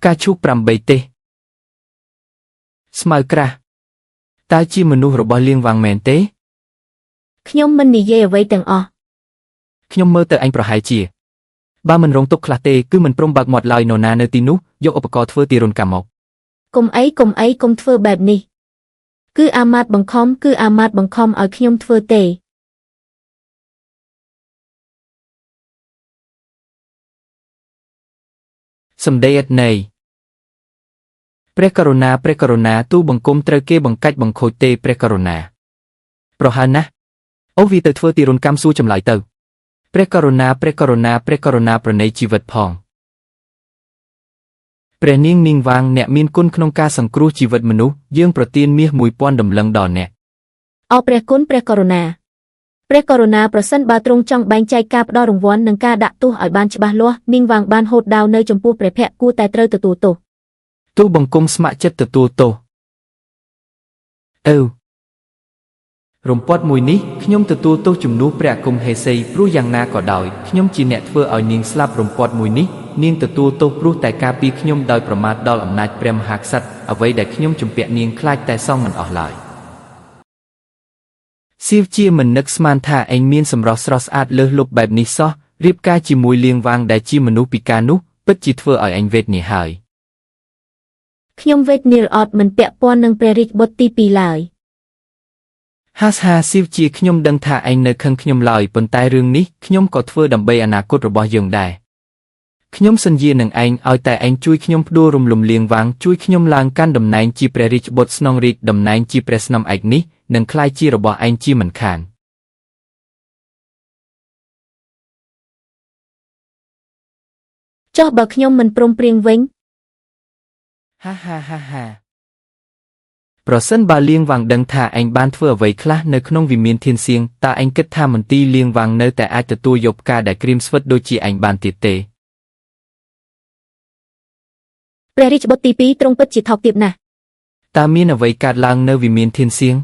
ផ្កាឈូក8ទេស្មៅក្រាស់តើជាមនុស្សរបស់លៀងវ៉ាងមែនទេ ខ្ញុំមិននិយាយអ្វីទាំងអស់ ខ្ញុំមើលទៅឯងប្រហែលជាបើមិនរងទុកខ្លះទេគឺមិនព្រមបើកមាត់ឡើយនរណានៅទីនោះយកឧបករណ៍ធ្វើទារុណកម្មមក កុំអីកុំអីកុំធ្វើបែបនេះគឺអាមាត្យបង្ខំគឺអាមាត្យបង្ខំឲ្យខ្ញុំធ្វើទេ សម្ដីឥតន័យព្រះករុណាព្រះករុណាទូបង្គំត្រូវគេបង្កាច់បង្ខូចទេព្រះករុណាប្រហែលណាស់អូវាទៅធ្វើទារុណកម្មសួរចម្លើយទៅព្រះករុណាព្រះករុណាព្រះករុណាប្រណីជីវិតផងព្រះនាងនាងវាងអ្នកមានគុណក្នុងការសង្គ្រោះជីវិតមនុស្សយើងប្រទានមាស1000តម្លឹងដល់អ្នក អរព្រះគុណព្រះករុណាព្រះករុណាប្រសិនបើទ្រង់ចង់បែងចែកការផ្ដល់រង្វាន់និងការដាក់ទោសឲ្យបានច្បាស់លាស់នាងវាងបានហូតដាវនៅចំពោះព្រះភ័ក្ត្រគួរតែត្រូវទទួលទោស ទូបង្គំស្ម័គ្រចិត្តទទួលទោសអើរំពាត់មួយនេះខ្ញុំទទួលទោសជំនួសព្រះអាគមហេសីព្រោះយ៉ាងណាក៏ដោយខ្ញុំជាអ្នកធ្វើឲ្យនាងស្លាប់រំពាត់មួយនេះនាងទទួលទោសព្រោះតែការពីខ្ញុំដោយប្រមាថដល់អំណាចព្រះមហាក្សត្រអ្វីដែលខ្ញុំជំពាក់នាងខ្លាចតែសងមិនអស់ឡើយសៀវជាមិននឹកស្មានថាឯងមានសម្រស់ស្រស់ស្អាតលើសលប់បែបនេះសោះរៀបការជាមួយលៀងវាងដែលជាមនុស្សពិការនោះពិតជាធ្វើឲ្យឯងវេទនាហើយ ខ្ញុំវេទនាលអត់មិនពាក់ព័ន្ធនឹងព្រះរាជបុត្រទី2ឡើយ ហាសហាស៊ីវជាខ្ញុំដឹងថាឯងនៅខឹងខ្ញុំឡើយប៉ុន្តែរឿងនេះខ្ញុំក៏ធ្វើដើម្បីអនាគតរបស់យើងដែរខ្ញុំសន្យានឹងឯងឲ្យតែឯងជួយខ្ញុំផ្ដួលរំលំលៀងវាងជួយខ្ញុំឡើងកាន់តំណែងជាព្រះរាជបុត្រស្នងរាជតំណែងជាព្រះស្នំឯកនេះនឹងក្លាយជារបស់ឯងជាមិនខាន ចុះបើខ្ញុំមិនព្រមព្រៀងវិញ ហាហាហាហាប្រសិនបើលៀងវាងដឹងថាឯងបានធ្វើអ្វីខ្លះនៅក្នុងវិមានធានសៀងតើឯងគិតថាមន្ទីរលៀងវាងនៅតែអាចទទួលយកផ្កាដែលក្រៀមស្វិតដូចជាឯងបានទៀតទេ ព្រះរាជបុត្រទី2ទ្រង់ពិតជាថោកទាបណាស់ តើមានអ្វីកើតឡើងនៅវិមានធានសៀង?